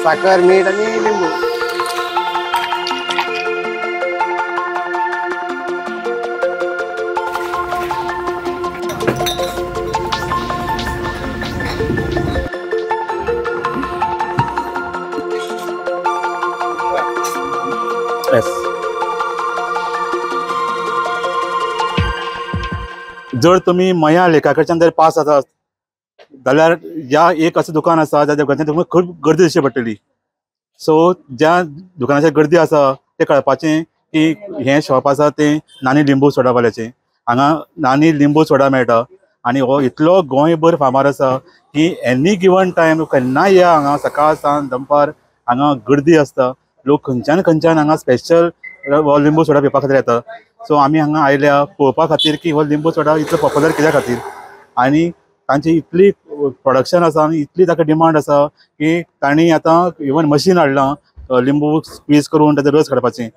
साखर, मीठ आनी लिंबू. जर तुम्ही मया लेका कडच्यान जर पास जातात जाल्यार ह्या एक अशें दुकान आसा ज्या दुकानाचेर तुमकां खूब गर्दी दिसची पडटली. सो ज्या दुकानाचेर गर्दी आसा तें कळपाचें की हें शॉप आसा तें नानी लिंबू सोडा वाल्याचें. हांगा नानी लिंबू सोडा मेळटा आनी हो इतलो गोंयभर फामाद आसा की एनी गिवन टायम केन्नाय या हांगा सकाळ सांज दनपार हांगा गर्दी आसता. लोक खंयच्यान खंयच्यान हांगा स्पेशल हो लिंबू सोडा पिवपा खातीर येता. सो आमी हांगा आयल्या पळोवपा खातीर की हो लिंबू सोडा इतलो पॉप्युलर कित्या खातीर आनी तांची इतली प्रोडक्शन आसा आनी इतली ताका डिमांड आसा की तांणी आतां इवन मशीन हाडलां लिंबू स्क्वीज करून ताचो रस काडपाचें.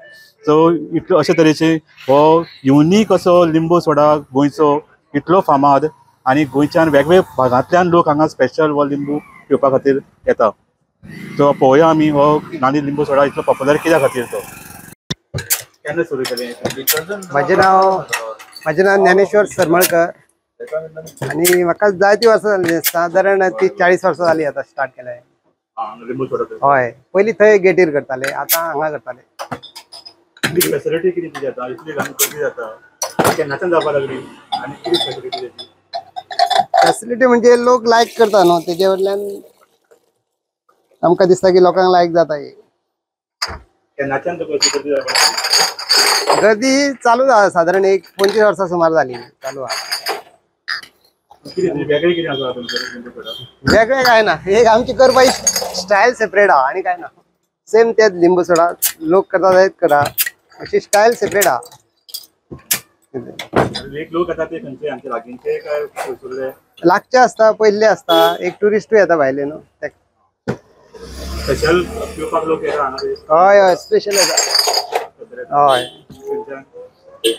सो इतलो अशे तरेचे हो युनीक असो लिंबू सोडा गोंयचो इतलो फामाद आनी गोंयच्यान वेगवेगळ्या भागांतल्यान लोक हांगा स्पेशल हो लिंबू पिवपा खातीर येता. सो पळोवया आमी हो नानी लिंबू सोडा इतलो पॉप्युलर कित्या खातीर तो. केन्ना सुरू केलें? म्हजें नांव ज्ञानेश्वर सरमळकर आनी म्हाका जायतीं वर्सां जालीं, सादारण 30-40 वर्सां जालीं आतां स्टार्ट केलें. लिंबू सोडा? हय, पयलीं थंय गेटीर करताले, आतां हांगा करताले. फेसिलिटी कितें कितें जाता? इतली गर्दी जाता केन्नाच्यान जावपाक लागली आनी कितें फेसिलिटी? फेसिलिटी म्हणजे लोक लायक करता न्हू, तेजे वयल्यान आमकां दिसता की लोकांक लायक जाता. ही केन्नाच्यान गर्दी जावपाक लागली? गर्दी चालू आसा, सादारण एक 25 वर्सां सुमार जाली चालू आसा. वेगळें कितें आसा तुमचें? वेगळें कांय ना, एक आमची करपाची स्टायल सेपरेट आहा आनी कांय ना. सेम तेच लिंबू सोडा लोक करता तेच करा, अशी स्टायल सेपरेट आहा. लोक येता ते खंयचे आमचे लागींचे काय पयसुल्ले? लागचे आसता, पयल्ले आसता, एक ट्युरिस्टूय येता भायले न्हू. स्पेशल पिवपाक लोक येता हांगा? हय हय, स्पेशल येता. हय,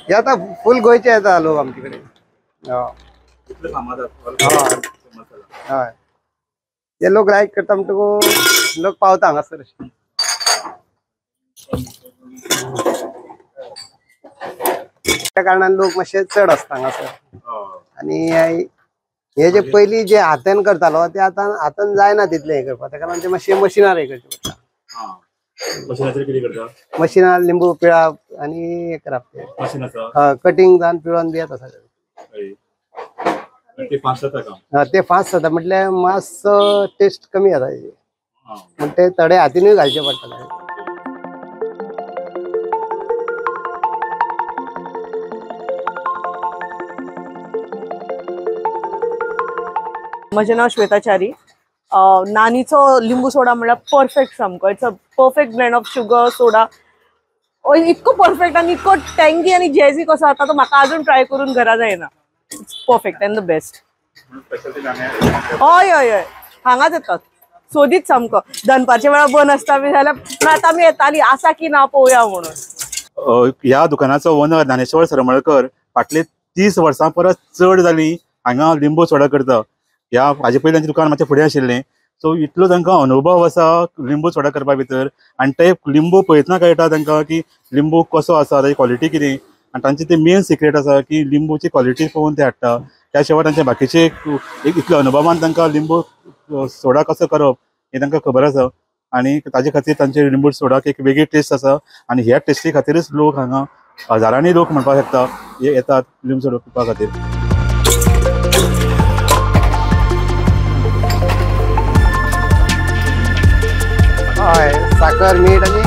येता फूल गोंयचे येता लोक आमचे कडेन. हय हय, ते लोक लायक करता म्हणटकूच लोक पावता हांगासर. त्या कारणान लोक मातशे चड आसता हांगासर. आनी हे जे पयलीं जे हातान करतालो ते आतां हातान जायना तितलें हें करपाक, ताका लागून ते मातशें मशिनार हें करचें पडटा. मशिनाचेर कितें करता? मशिनार लिंबू पिळप आनी हें करप. हय, कटींग जावन पिळोन बी येता सगळें. ते फास्ट जाता काम? ते फास्ट जाता, म्हटल्यार मातसो टेस्ट कमी जाता तेजी, म्हण ते थोडे हातीनूय घालचे पडटा. म्हजें नांव श्वेता च्यारी. नानीचो लिंबू सोडा म्हणल्यार परफेक्ट सामको. It's a perfect blend of sugar, soda. इतको परफेक्ट आनी इतको टँगी आनी जॅझी कसो जाता तो म्हाका अजून ट्राय करून घरा जायना. It's perfect and the best. हय हय हय, हांगाच येतात सोदीत सामको. दनपारच्या वेळार बंद आसता बी जाल्यार पूण आतां आमी येताली आसा की ना पळोवया म्हणून. ह्या दुकानाचो ओनर ज्ञानेश्वर सरमळकर फाटले 30 वर्सां परस चड जाली हांगा लिंबू सोडा करता. ह्या हाजे पयलीं तांचें दुकान मातशें फुडें आशिल्लें. सो इतलो तांकां अनुभव आसा लिंबू सोडा करपा भितर आनी ते लिंबू पळयतना कळटा तांकां की लिंबू कसो आसा, ताची क्वॉलिटी कितें आनी तांचे ते मेन सिक्रेट आसा की लिंबूची क्वॉलिटी पळोवन ते हाडटा. त्या शिवाय तांचे बाकीचे एक इतले अनुभवान तांकां लिंबू सोडा कसो करप हें तांकां खबर आसा आनी ताजे खातीर तांचे लिंबू सोडाक एक वेगळी टेस्ट आसा आनी ह्या टेस्टी खातीरच लोक हांगा हजारांनी लोक म्हणपाक शकता येतात लिंबू सोडा पिवपा खातीर. हय, साखर, मीठ आनी